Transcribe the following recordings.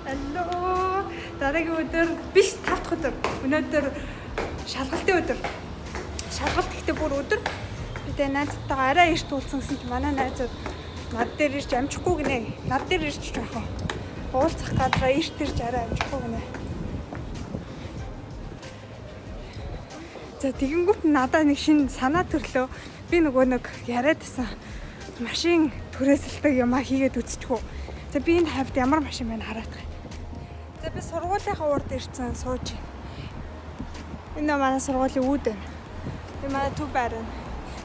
Алло. Дараагийн өдөр биш, 5 дахь өдөр. Өнөөдөр шалгалтын өдөр. Шалгалт гэхдээ бүр өдөр. Би тэ найзтайгаа арай эрт уулзсан гэсэн чинь манай найзууд над дээр ирж амжихгүй гинэ. Над дээр ирж жоохон уулзах газараа эрт ирж арай амжихгүй гинэ. За, тэгэнгүүт надаа нэг шинэ санаа төрлөө. Би нөгөө нэг яриад байсан машин түрээсэлдэг юмаа хийгээд үзчихв. За, би энэ хавьд ямар машин байна хараадах. За, би сургуулийнхаа урд ирсэн, сууж. Энэ манай сургуулийн үүд байна. Энэ манай төв байр байна.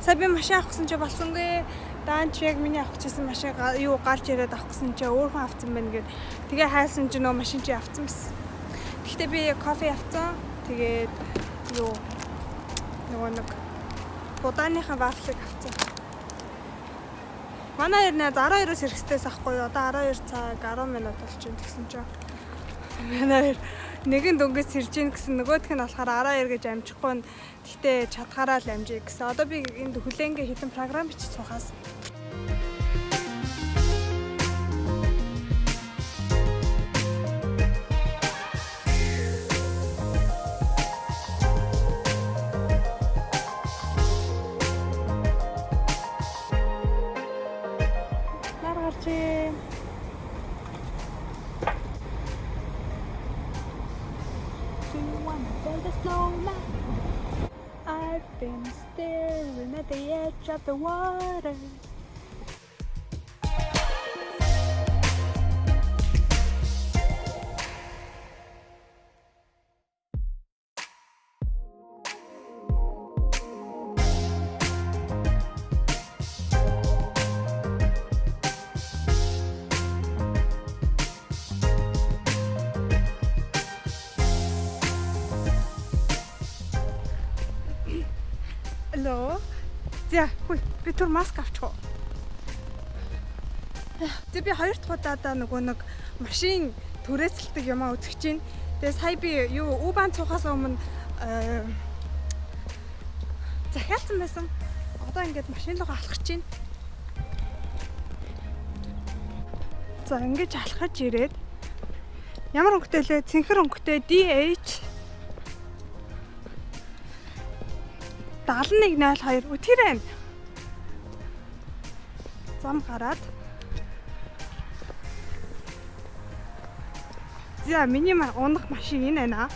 Сая би машин авах гэсэн чи болсонгүй. Даанч яг миний авах гэсэн машин юу гарч ирээд авах гэсэн чи өөр хүн авсан байна гэд. Тэгээ хайсан чи нөө машин чи авсан байсан. Гэхдээ би кофе авсан. Тэгээд юу нөгөө нэг будааныхаа вафлыг авсан. Манай хоёр найз 12-оос хэрэгсдээс ахгүй юу? Одоо 12 цаг 10 минут болж байна тэгсэн чинь. Манай хоёр нэг нь дөнгөж сэрж гин гэсэн, нөгөөх нь болохоор 12 гэж амжихгүй нь, гэхдээ чадхаараа л амжия гэсэн. Одоо би энд хүлээнгээ хэдэн програм бичиж суухаас. Нар гарч ийн. Do you wanna build a snowman? I've been staring at the edge of the water. Hello. За, хүй, би түр маск авчих уу? За, би хоёр дахь удаадаа нөгөө нэг машин түрээсэлдэг юмаа үзэж чинь. Тэгээ сая би юу U-Bahn цуухаас өмнө захиалсан байсан. Одоо ингээд машин руугаа алхаж чинь. За, ингэж алхаж ирээд ямар өнгөтэй лээ? Цэнхэр өнгөтэй DH 7102, тэр байна. Зам гараад. За, миний унах машин энэ байна.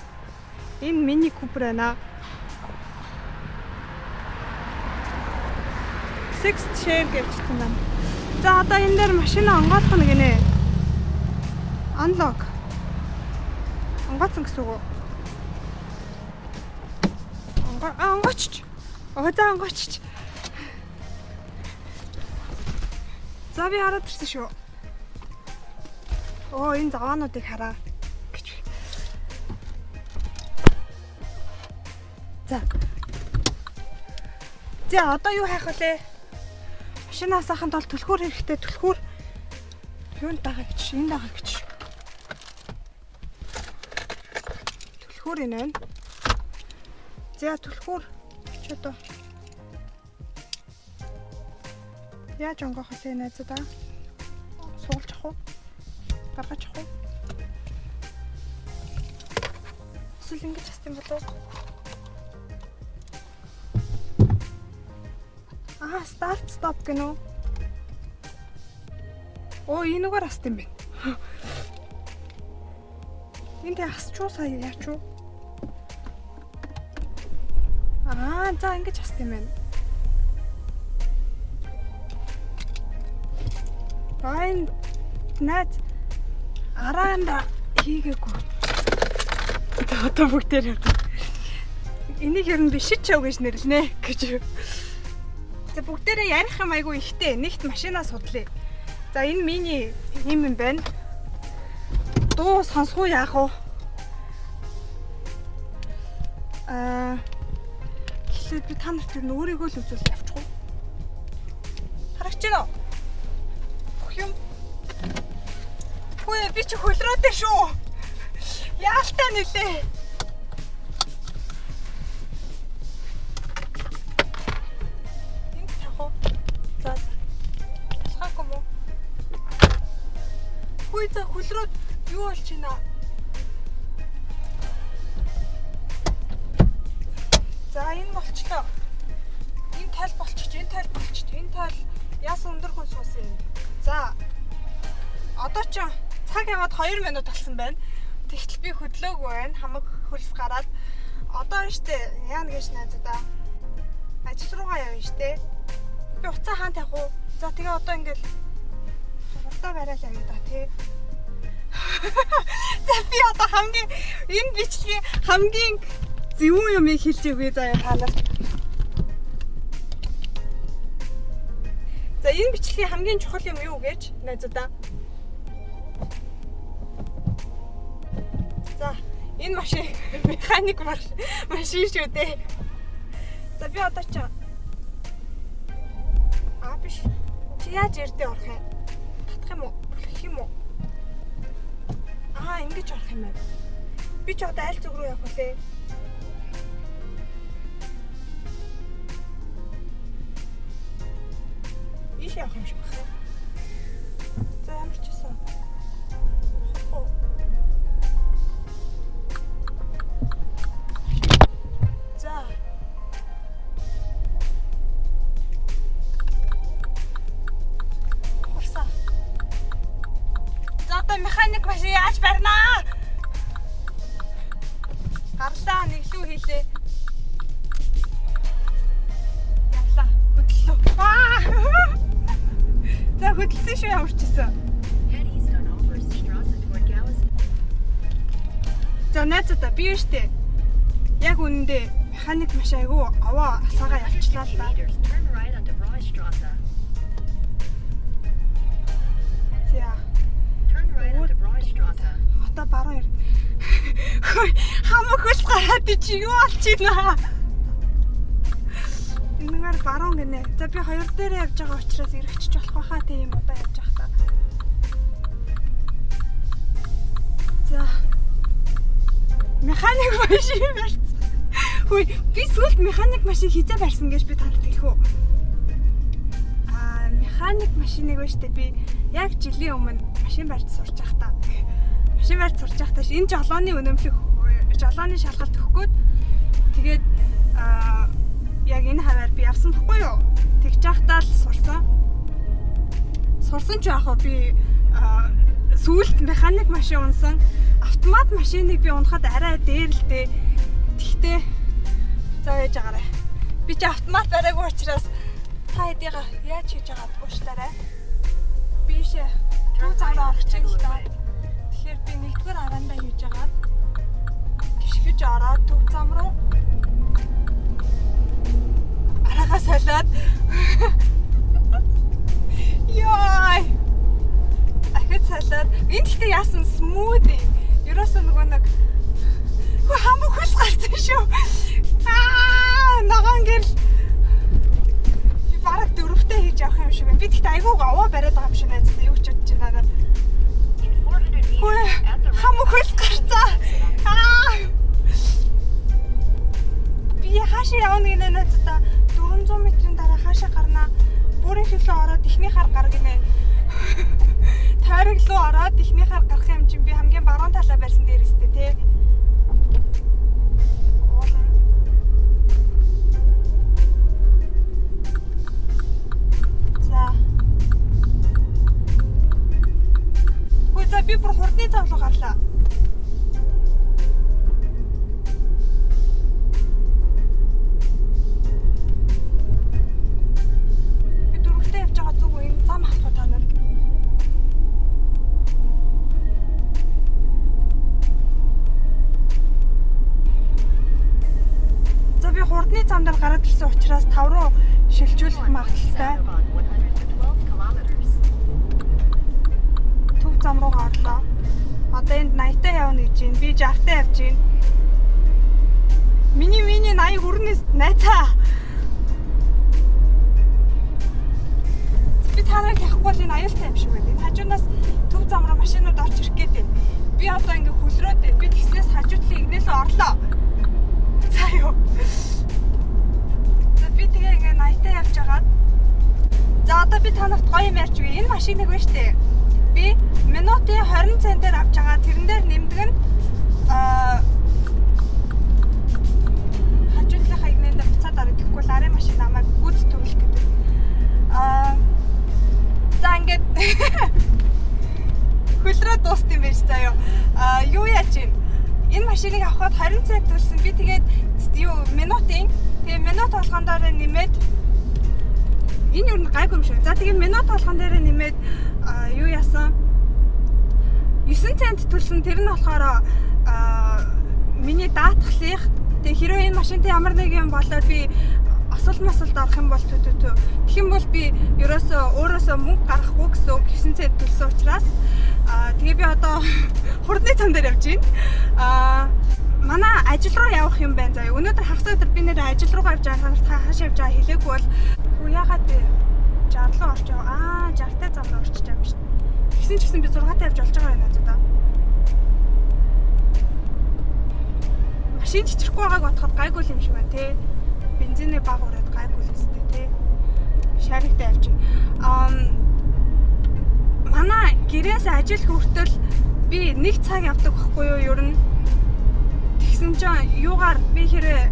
Энэ Mini Cooper байна. Sixt Share гэвчсэн байна. За, одоо энэ дээр машина онгойлгох нь гинэ. Unlock. Онгооцсон гэсэн үг үү? Онгоочч. Оо, за, онгоочч. За, би хараад ирсэн шүү. Оо, энэ заваануудыг хараа гэж. За. За, одоо юу хайх вүлээ? Машинаас ахын тулд түлхүүр хэрэгтэй. Түлхүүр юунд байгаа гэж, энд байгаа гэж. Түлхүүр энэ байна. За, түлхүүр чи одоо яаж онгоох вэ, найзуудаа? Суулж авах уу? Гаргаж авах уу? Эсвэл ингэж хас юм болов уу? Аа, start stop гэнэ үү? Оо, энэгээр хаст юм байна. Энд хасчуу сая яач уу? Аа, за, ингэж хаст юм байна. Аа, энэ найз араанда хийгээгүй. За, одоо бүгдээр явах. Энийг ер нь би shit show гэж нэрлэнэ гэж. За, бүгдээрээ ярих юм айгүй ихтэй. Нэгт машинаа судлаа. За, энэ миний юм юм байна. Дуу сонсох уу, яах вэ? Аа, эхлээд би та нарт ер нь өөрийгөө л үзүүл явчих уу? Харагч байна уу? Бүх юм. Хөөе, би чи хөлрөөтэй шүү. Яалтай нөлөө. Энд тавих уу? За. Талхаагүй мó? Хөөе, за, хөлрөө. Хөлрөөд юу болж байна? За, энэ болчлоо. Энэ тал болчих, энэ тал болчих, энэ тал яасан өндөр хүн суусан юм. За. Одоо ч цаг яваад 2 минут болсон байна. Тэгтэл би хөдлөөгүй байна. Хамаг хөлс гараад одоо штэ яана гэж найзуудаа. Ажил руугаа явна штэ. Би уцаа хаан тавих уу? За, тэгээ одоо ингээл хурдаа барайл явъя да, тий. За, би одоо хамгийн энэ бичлэгийн хамгийн зөвүүн юмыг хэлж өгье заяа та нарт. За, энэ бичлэгийн хамгийн чухал юм юу гэж найзуудаа. За, энэ машин механик машин шүү дээ. За, би одоо чи А биш. Чи яаж эрдээ орох юм? Татах юм уу? Түлхэх юм уу? Аа, ингэж орох юм байна. Би ч одоо аль зүг рүү явах вүлээ? Ийш явах юм шиг байна. За, ямар ч байсан. Хоо. За. Хурсаа. За, одоо механик машин яаж барьнаа? Гарлаа, нэг лүү хийлээ. Явлаа. Хөдлөө. Аа! За, хөдөлсөн шүү ямар ч гэсэн. Head east on Albertstrasse toward Gallus. За, найзуудаа, би штэ. Яг үнэндээ механик машин айгүй аваа асаагаа явчлаа л 150 да. meters, turn right onto Brauestrasse. За. Turn right onto Brauestrasse. Одоо баруун ир. Хамаг хөлс гараад чи юу болч байна? Энэгээр баруун гинэ. За, би хоёр дээрээ явж байгаа учраас эргэчих болох байхаа, тийм удаа явж явах та. За. Механик машин барьсан. Хөөе, би сүүлд механик машин хизээ барьсан гэж би танд хэлэх үү? Аа, механик машиныг ба штэ би яг жилийн өмнө машин барьж сурч байхдаа машин барьж сурч байхдаа энэ жолооны үнэмлэх жолооны шалгалт өгөх гээд тэгээд яг энэ хаваар би явсан бохгүй юу? Тэгж байхдаа л сурсан. Сурсан ч яг би сүүлд механик машин унсан. Автомат машиныг би унахад арай дээр л дээ. Тэгтээ за яаж байгаарай. Би чи автомат бариагүй учраас та хэдийга яаж хийж байгаад уушлаарай. Би шээ төв зам руу орох чинь л да. Тэгэхээр би нэгдүгээр арандаа хийж байгаад гიშгэж ороод төв зам руу араагаа солиод, яй, ахиж солиод. Энэ гэхдээ яасан smooth юм. Ерөөсөө нөгөө нэг хөө хамаг хөлс гарсан шүү. Аа, ногоон гэрэл би бараг дөрөвтэй хийж явах юм шиг байна. Би тэгтээ айгүй овоо бариад байгаа юм шиг найзтай юу ч бодож байна нар. In 400 meters, Хөө at the хамаг хөлс гарцаа. Аа. Би хаашаа явна гинэ найзтай 400 метрийн дараа хаашаа гарнаа. Бүрийн хөлөө ороод эхний хар гар гинэ. Тойрог руу ороод эхний хар гарах юм чинь би хамгийн баруун талаа барьсан дээр өстэй тий. Уулна. За. Хөөе, за, би бүр хурдны зам руу гарлаа. Би дөрөвтэй явж байгаа зүг үү? Энэ зам хатуу та нар. За, би хурдны зам дээр гараад ирсэн учраас 5 руу шилжүүлэх магадлалтай. Autobahn 112 kilometers. Төв зам руугаа орлоо. Одоо энд 80-та явна гэж байна. Би 60-та явж байна. Миний 80 хүрнэ найцаа. Би та нарыг яахгүй бол энэ аюултай юм шиг байна. Энэ хажуунаас төв зам руу машинууд орж ирэх гээд байна. Би одоо ингээ хөлрөөд байна. Би тэгснээс хажуу талын игнэлээ орлоо. За юу. За, би тэгээ ингээ 80-та явж хагаад. За, одоо би та нарт гоё юм ярьж өгье. Энэ машиныг байна штэ. Би минутын 20 центээр авч байгаа. Тэрэн дээр нэмдэг нь хажуудлынхаа игнэндээ буцаад орох гэхгүй л арын машин намайг гүйц төрүүлэх гэдэг. За, ингээд хөлрөө дуустсан юм байж заяа. Юу яаж юм? Энэ машиныг авахад 20 цент төлсөн. Би тэгээд юу минутын, тэгээ минут болгон дээр нэмээд, энэ юу гайгүй юм шиг. За, тэгээ минут болгон дээр нэмээд юу яасан? 9 цент төлсөн. Тэр нь болохоор миний даатгалынх. Тэгээ хэрвээ энэ машинтай ямар нэг юм болоод би осол масалд орох юм бол түү түү түү. Тэгэх юм бол би ерөөсөө өөрөөсөө мөнгө гаргахгүй гэсэн үг, 9 цент төлсөн учраас. Тэгээ би одоо хурдны зам дээр явж байна. Манай ажил руу явах юм байна заяа. Өнөөдөр хагас өдөр би нэр ажил руугаа явж байгаа. Хааш явж байгаа хэлээгүй бол хүү, яагаад би 60 руу орч яв. 60-тай зам руу орчиж байгаа юм шүү дээ. Тэгсэн ч гэсэн би 6-тай явж болж байгаа юм байна заа. Машин чичрэхгүй байгааг бодоход гайгүй юм шиг байна те. Бензинээ баг ураад гайгүй л өстэй те. Шариктай явж байна. Манай гэрээс ажил хүртэл би нэг цаг явдаг байхгүй юу ер нь. Тэгсэн чинь юугаар би хэрэг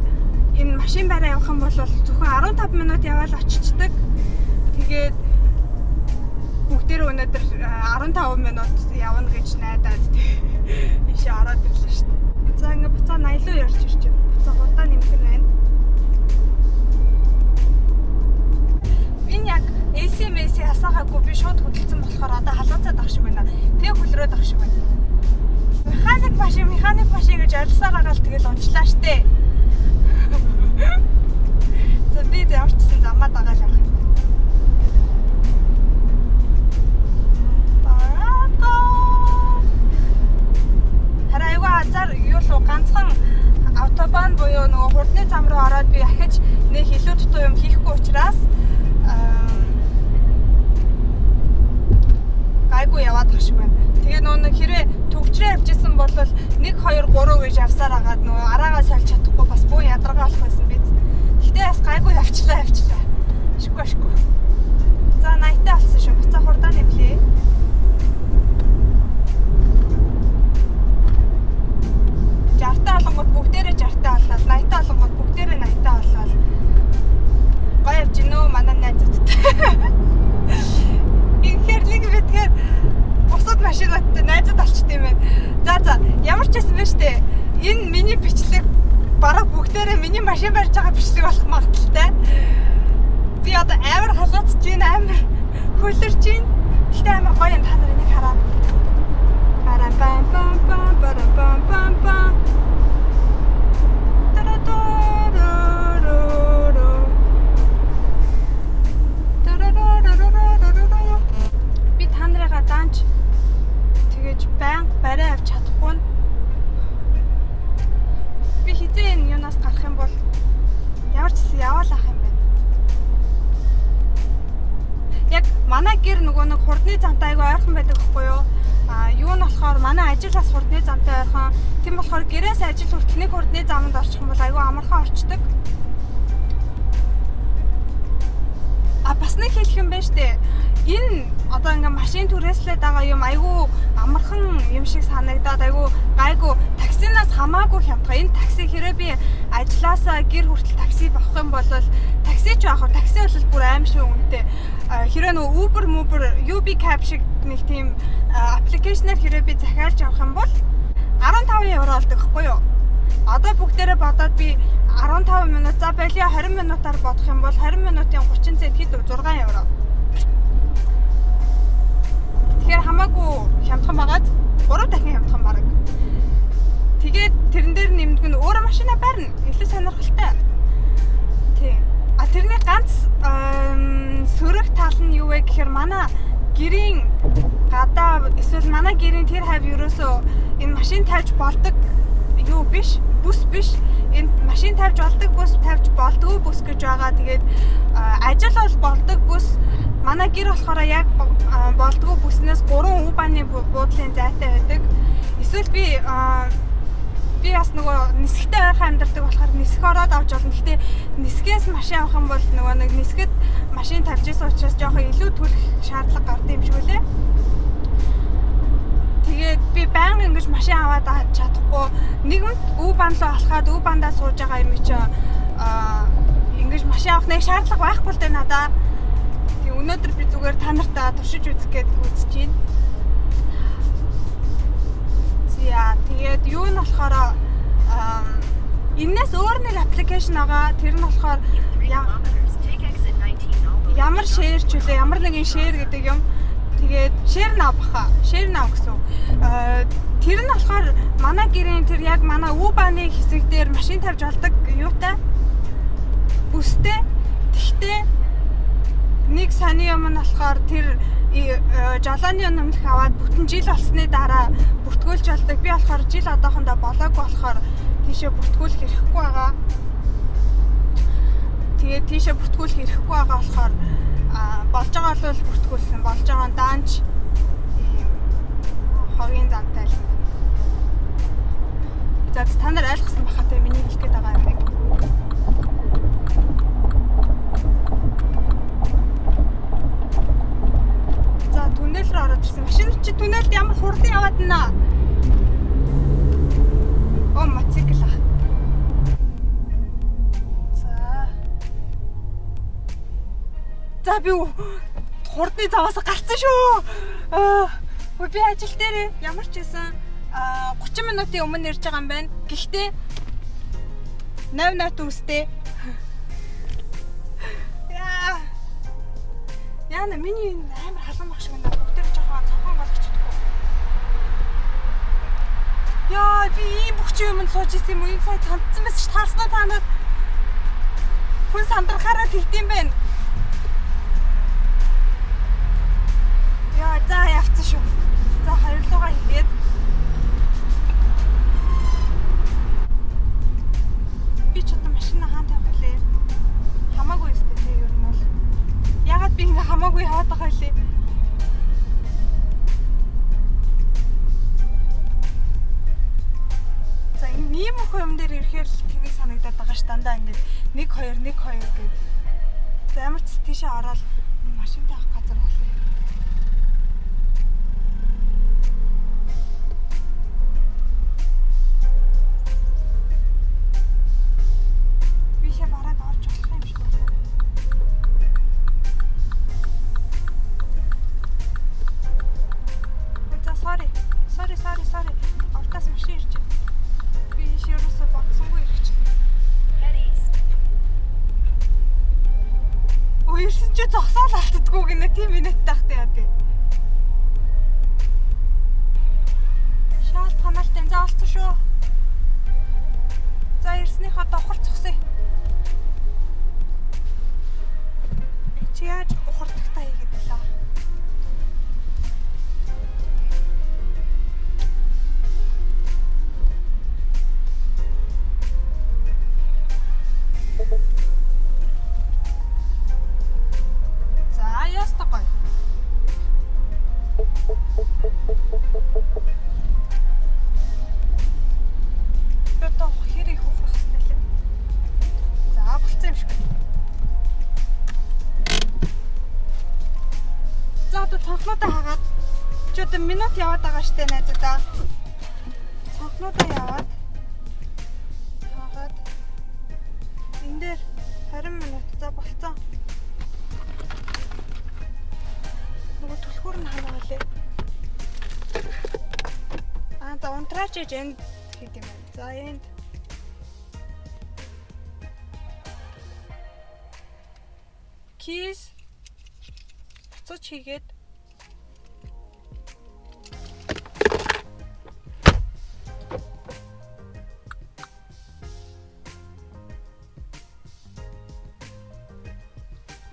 энэ машин бариа явах юм бол зөвхөн 15 минут яваал очичдаг. Тэгээд бүгдээр өнөөдөр 15 минут явна гэж найдаад ийшээ ороод ирлээ шүү дээ. За, ингээ буцаа 80 руу ярьж ирж байна. Буцаа хурдаа нэмэх нь байна. Энэ яг AC асаагаагүй би шууд хөдөлсөн болохоор одоо халууцаад ах шиг байна. Тэг хөлрөөд ах шиг байна. Механик машин, механик машин гэж орилсоор байгаа л тэгэл унчлаа штэ. За, би ямар ч гэсэн замаа дагаал явах юм байна. Барака. Хараа, айгүй азар юу л ганцхан автобан буюу нөгөө хурдны зам руу ороод би ахиж нэг илүү дутуу юм хийхгүй учраас гайгүй яваад ах шиг байна. Тэгээ нөгөө нэг хэрэг төгжрээ явж исэн бол 1 2 3 гэж явсаар агаад нөгөө араагаа сольж чадахгүй бас бүү ядаргаа болох байсан биз. Гэхдээ бас гайгүй явчлаа явчлаа. Ашгүй, ашгүй. За, 80-тай болсон шүү. Буцаа хурдаа нэмлээ. 60-тай болонгууд бүгдээрээ 60-тай болоод, 80-тай болонгууд бүгдээрээ 80-тай болоод гоё явж гинөө манай найзуудтай. Инхээр нэг битгээр бусад машинуудтай найзууд болчт юм байна. За, ямар ч байсан бэ штэ. Энэ миний бичлэг бараг бүгдээрээ миний машин барьж байгаа бичлэг болох магадлалтай. Би одоо амар халууцж байна, амар хөлөрч байна. Гэхдээ амар гоё юм, та нар энийг хараа. Пара пам пам пам пара пам пам пам. Та-ра-та-ра-ра-ра. Та-ра-ра-ра-ра-ра-ра. Би та нарыгаа даанч тэгэж байнга барай авч чадахгүй нь. Би хизээ энэ юунаас гарах юм бол ямар ч гэсэн яваал ах юм байна. Яг манай гэр нөгөө нэг хурдны замтай айгүй ойрхон байдаг байхгүй юу? Юу нь болохоор манай ажил бас хурдны замтай ойрхон. Тийм болохоор гэрээс ажил хүртэл нэг хурдны замд орчих юм бол айгүй амархан орчдөг. Бас нэг хэлэх юм байна штэ. Энэ одоо ингээ машин түрээслээд байгаа юм айгүй амархан юм шиг санагдаад, айгүй гайгүй, таксинаас хамаагүй хямдхан. Энэ такси хэрэг би ажилласаа гэр хүртэл такси авах юм бол такси ч авах, такси бол бүр аим шиг үнэтэй. Хэрэг нөгөө Uber, Uber, UB Cab шиг нэг тийм application ээр хэрэг би захиалж авах юм бол 15 евро болдог байхгүй юу? Одоо бүгдээрээ бодоод би 15 минут, за болио, 20 минутаар бодох юм бол 20 минутын 30 цент хэд, 6 евро. Тэгэхээр хамаагүй хямдхан байгаад 3 дахин хямдхан бараг. Тэгээд тэрэн дээр нэмдэг нь өөрөө машина барина. Илүү сонирхолтой. Тийм. Тэрний ганц сөрөг тал нь юу вэ гэхээр манай гэрийн гадаа эсвэл манай гэрийн тэр хавь ерөөсөө энэ машин тавьж болдог юу биш, бүс биш. Энэ машин тавьж болдог бүс, тавьж болдгоо бүс гэж байгаа. Тэгээд ажил бол болдог бүс. Манай гэр болохоор яг болдгоо бүснээс 3 U-Bahn-ы буудлын зайтай байдаг. Эсвэл би бас нөгөө нисэхтэй ойрхон амьдардаг болохоор нисэх ороод авч болно. Гэхдээ нисгээс машин авах юм бол нөгөө нэг нисгэд машин тавьж исэн учраас жоохон илүү төлөх шаардлага гардаг юм шиг үлээ. Тэгээд би байнга ингэж машин аваад чадахгүй нэгэнт U-Bahn руу алхаад U-Bahn-даа сууж байгаа юм чи ингэж машин авах нэг шаардлага байхгүй л дээ надаа. Тэг өнөөдөр би зүгээр та нартаа туршиж үзэх гээд үзэж байна. За, тэгээд юу нь болохоор энэс өөр нэг application байгаа. Тэр нь болохоор In 3 kilometers, take exit 19 ямар share ч үлээ, ямар нэгэн share гэдэг юм. Тэгээд Share Now баха. Share Now гэсэн. Тэр нь болохоор манай гэрийн тэр яг манай U-Bahn-ы хэсэг дээр машин тавьж болдог юутай. Бүстэй. Тэгтээ нэг сони юм нь болохоор тэр жолооны үнэмлэх аваад бүтэн жил болсны дараа бүртгүүлж болдог. Би болохоор жил одоохондоо болоогүй болохоор тийшээ бүртгүүлэх эрхгүй байгаа. Тэгээд тийшээ бүртгүүлэх эрхгүй байгаа болохоор болж байгаа бол бүртгүүлсэн. Болж байгаа нь даанч ийм хогийн замтай л юм байна. За, та нар ойлгосон баха те миний хэлэх гээд байгаа юмыг. За, түнэл рүү ороод ирсэн. Машин чи түнэлд ямар хурдан яваад байна. Оо, мотоцикл ах. За. За, би хурдны заваас гарцсан шүү. Аа, би ажил дээр ямар ч байсан 30 минутын өмнө ирж байгаа юм байна. Гэхдээ 8 нот үстэй. Яа. Яна, миний энэ амар халуун баг шиг байна. Бүгд жоохон цонхон болгочихдоггүй. Яа, би ийм бүх юмд сууж исэн юм уу? Энэ сая цандсан байсан ш, таарснаа та нар. Хүн сандрахаараа тэгдэм байх. Яа, за, явцсан шүү. За, хоёрлуугаа хийгээд би ч одоо машина хаан тавих лээ. Хамаагүй өстэй те ер нь бол. Ягаад би ингэ хамаагүй яваад байгаа лээ. За, энэ ийм их юм дээр ирэхээр л тэнэг санагдаад байгаа ш, дандаа ингэ 1 2 1 2 гээд. За, ямар ч тийшээ ороод машин тавих газар олъё. Би шээ бараг орж болох юм шиг байна. За, sorry. Sorry, sorry, sorry. Урдаас машин ирж байна. Би ийш ерөөсө бодсонгүй ирчихлээ. Head east. Өө, ирсэн чи зогсоол алддаггүй гинэ, тийм минут тахтай яа тий. Шаалт ханаалтай, за, олцсон шүү. За, ирснийхээ давхар зогсъё. Чи яаж ухардагтаа хийгээд байлаа? За, ястаа гоё. Би одоо хэр их ухрах хэрэгтэй лээ. За, болцсон юм шиг. За, одоо цонхнуудаа хагаад чи одоо минут яваад байгаа штэ, найзуудаа. Цонхнуудаа яваад хаагаад энэ дээр 20 минут, за, болцсон. Нөгөө түлхүүр нь ханаа лээ. Аа, за, унтраач ээж энд хийх юм байна. За, энд keys буцаж хийгээд.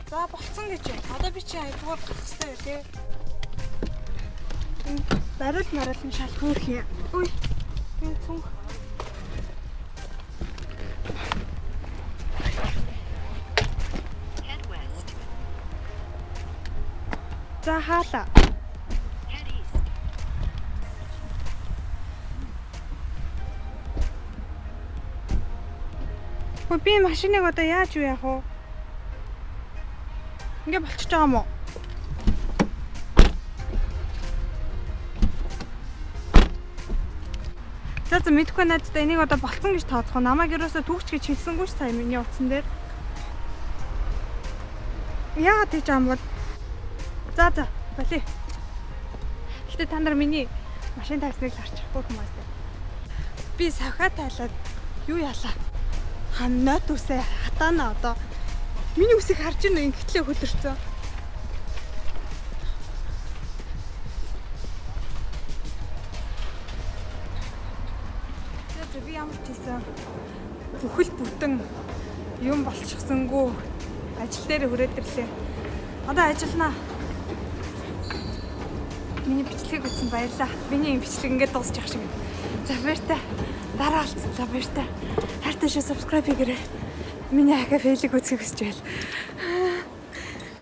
За, болцсон гэж байна. Одоо би чи айдгуур гарах хэрэгтэй тий. Энэ бариул мариул нь шал хөөх юм. Үй. Би цүнх. Head west. За, хаалаа. Head east. Хөө, би машиныг одоо яаж юу яах вэ? Ингээ болчихж байгаа юм уу? За за, мэдэхгүй, найздаа энийг одоо болцсон гэж тооцох уу? Намайг ерөөсөө түүхч гэж хэлсэнгүй ш сая миний утсан дээр. Яагаад тийч юм бол? За за, болъё. Гэтэ та нар миний машин тавьсныг л харчих хүмүүс. Би савхаа тайлаад юу яалаа? Хам нот үсээ хатаана одоо. Миний үсийг харж ийн ингэтлээ хөлөрцөө. За за, би ямар ч хийсэн бүхэл бүтэн юм болчихсонгүй ажил дээр хүрээд ирлээ. Одоо ажилланаа. Миний бичлэгийг үзсэн баярлалаа. Миний юм бичлэг ингээд дуусчих шиг. За, баяртай. Дараа алдсан. За, баяртай. Хайртай шүү, subscribe хийгээрэй. Миний ахиа fail ийг үзэхийг хүсэж байл.